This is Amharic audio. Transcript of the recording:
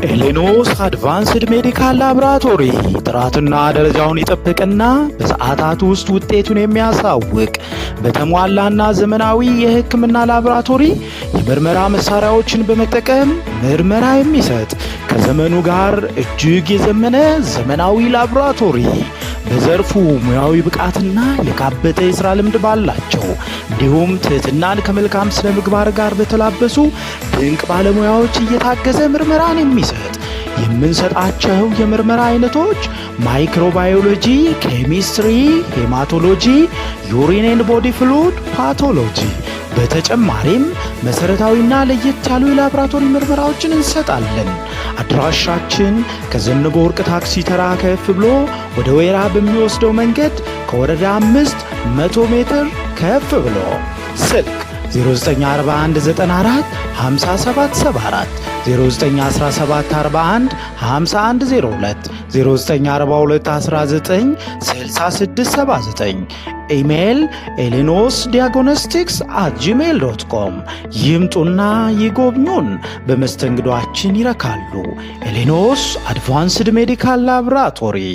ኤሌኖስ Advanced Medical Laboratory ጥራትና ደረጃውን የጠበቀና በሰዓታት ውስጥ ውጤቱን የሚያሳውቅ በተሟላና ዘመናዊ የሕክምና ላቦራቶሪ የምርመራ መሳሪያዎችን በመጠቀም ምርመራ የሚሰጥ ከዘመኑ ጋር እጅግ የዘመነ ዘመናዊ ላቦራቶሪ፣ በዘርፉ ሙያዊ ብቃትና የካበተ የሥራ ልምድ ባላቸው እንዲሁም ትህትናን ከመልካም ስነ ምግባር ጋር በተላበሱ ድንቅ ባለሙያዎች እየታገዘ ምርመራን የሚሰጥ። የምንሰጣቸው የምርመራ አይነቶች microbiology፣ chemistry፣ hematology፣ urine and body fluid፣ pathology። በተጨማሪም መሰረታዊና ለየት ያሉ የላቦራቶሪ ምርመራዎችን እንሰጣለን። አድራሻችን ከዘነበ ወርቅ ታክሲ ተራ ከፍ ብሎ ወደ ወይራ በሚወስደው መንገድ ከወረዳ 5 100 ሜትር ከፍ ብሎ። ስልክ 094194 5774፣ 091741 5102፣ 094219 6679። ኢሜይል ኤሌኖስ diagnostics@gmail.com። ይምጡና ይጎብኙን፣ በመስተንግዷችን ይረካሉ። ኤሌኖስ Advanced Medical Laboratory።